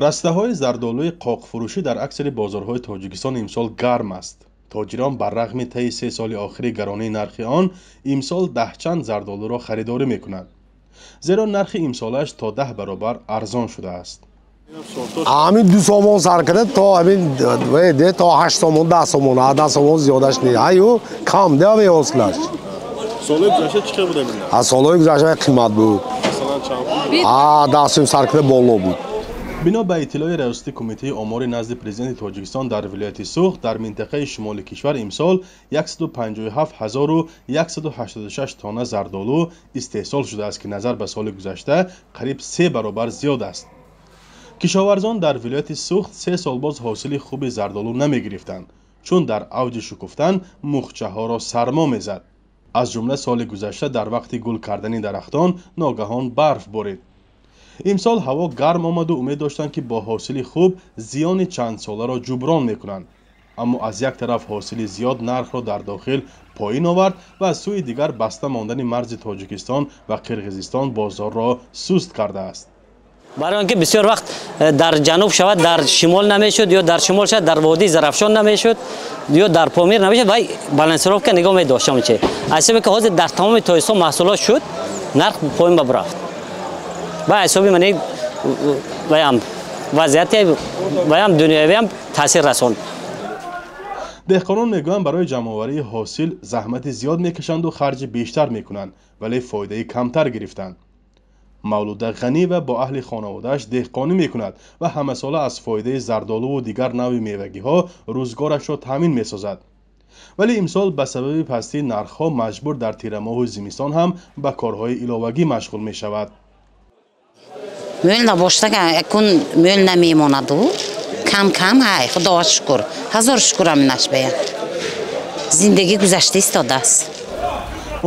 Растаҳои зардолуи қоқфурӯшӣ дар аксари бозорҳои Тоҷикистон имсол гарм аст. Тоҷирон бар рағми таи 3 соли охири гаронии нархи он, имсол даҳчанд зардолуро харидорӣ мекунанд. Зеро нархи имсолааш то 10 баробар арзон шудааст. Ҳамин 2 сомон сар карда то ҳамин то 8 сомон, 10 сомон, 10 сомон зиёдаш не. Аю кам де ҳосилаш. Солҳои гузашта чӣ қадр буда? Аз солҳои гузашта қимат буд. Масалан чанд пул? 10 сом сар карда боло буд. Бино ба иттилои раёсати кумитаи омори назди президенти Тоҷикистон дар вилояти Суғд, дар минтақаи шимоли кишвар имсол 157 186 тонна зардолу истеҳсол шудааст, ки назар ба соли гузашта қариб 3 баробар зиёд аст. Кишоварзон дар вилояти Суғд 3 сол боз ҳосили хуби зардолу намегирифтанд, чун дар авҷи шукуфтан мухчаҳоро сармо мезад. Аз ҷумла соли гузашта дар вақти гул кардани дарахтон ногаҳон барф борид. Имсол ҳаво гарм омаду умед доштанд, ки бо ҳосили хуб зиёни чандсоларо ҷуброн мекунанд. Аммо аз як тараф ҳосили зиёд нархро дар дохил поин овард ва аз сӯи дигар баста мондани марзи Тоҷикистон ва Қирғизистон бозорро суст кардааст. Барои он ки бисёр вақт дар ҷануб шавад, дар шимол намешуд, ё дар шимол шавад, дар водии Зарафшон намешуд, ё дар Помир намешуд, вай балансировка нигоҳ медошт. Че аз ҳисобе ки ҳозир дар тамоми Тоҷикистон маҳсулот шуд, нарх поин ба рафт. Ва ҳисоби мани ваям вазъияти ваям дунёвиам таъсир расонд. Деҳқонон мегӯянд, барои ҷамъоварии ҳосил заҳмати зиёд мекашанду харҷи бештар мекунанд, вале фоидаи камтар гирифтанд. Мавлуда Ғаниева бо аҳли хонаводааш деҳқонӣ мекунад ва ҳамасола аз фоидаи зардолуву дигар навъи мевагиҳо рӯзгорашро таъмин месозад. Вале имсол ба сабаби пастии нархҳо маҷбур дар тирамоҳу зимистон ҳам ба корҳои иловагӣ машғул мешавад. Мӯл набошад, акун мӯл намемонаду кам кам. Ҳай, худо шукр, ҳазор шукр, аминаш бая зиндагӣ гузашта истодааст.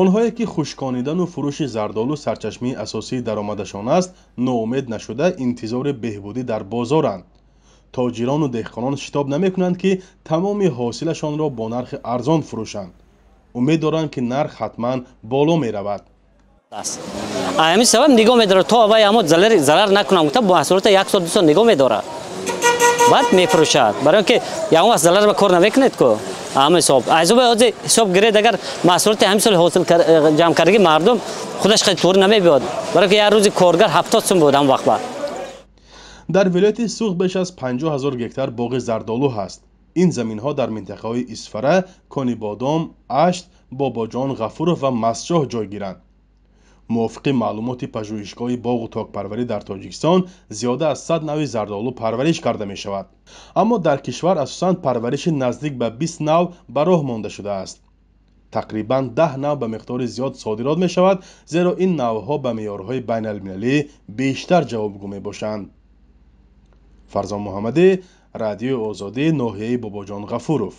Онҳое ки хушконидану фурӯши зардолу сарчашмаи асосии даромадашон аст, ноумед нашуда, интизори беҳбудӣ дар бозоранд. Тоҷирону деҳқонон шитоб намекунанд, ки тамоми ҳосилашонро бо нархи арзон фурӯшанд. Умед доранд, ки нарх ҳатман боло меравад. Ҳамин сабаб нигоҳ медорад, то вай ҳамо зарар накунам гуфта, маҳсулота як сол, 2 сол нигоҳ медорад, баъд мефурӯшад. Барои он ки ягон вақт зарар ба кор намекунед ку. Ҳама ҳисоб аз ҳозир ҳисоб гиред, агар маҳсулоти ҳамин сол ҳосил ҷамъ кардагӣ мардум худаш хеле тур намебиёд, барои ки як рӯзи коргар 70 сум буд ҳам вақт ба. Дар вилояти Суғд беш аз 50 ҳазор гектар боғи зардолу ҳаст. Ин заминҳо дар минтақаҳои Исфара, Конибодом, Ашт, Бобоҷон Ғафуров ва Мастчоҳ ҷойгиранд. Мувофиқи маълумоти пажӯҳишгоҳи боғу токпарварӣ дар Тоҷикистон, зиёда аз 100 навъи зардолу парвариш карда мешавад. Аммо дар кишвар асосан парвариши наздик ба 20 навъ ба роҳ монда шудааст. Тақрибан 10 навъ ба миқдори зиёд содирот мешавад, зеро ин навъҳо ба меъёрҳои байналмилалӣ бештар ҷавобгӯ мебошанд. Фарзон Муҳаммадӣ, Радиои Озодӣ, ноҳияи Бобоҷон Ғафуров.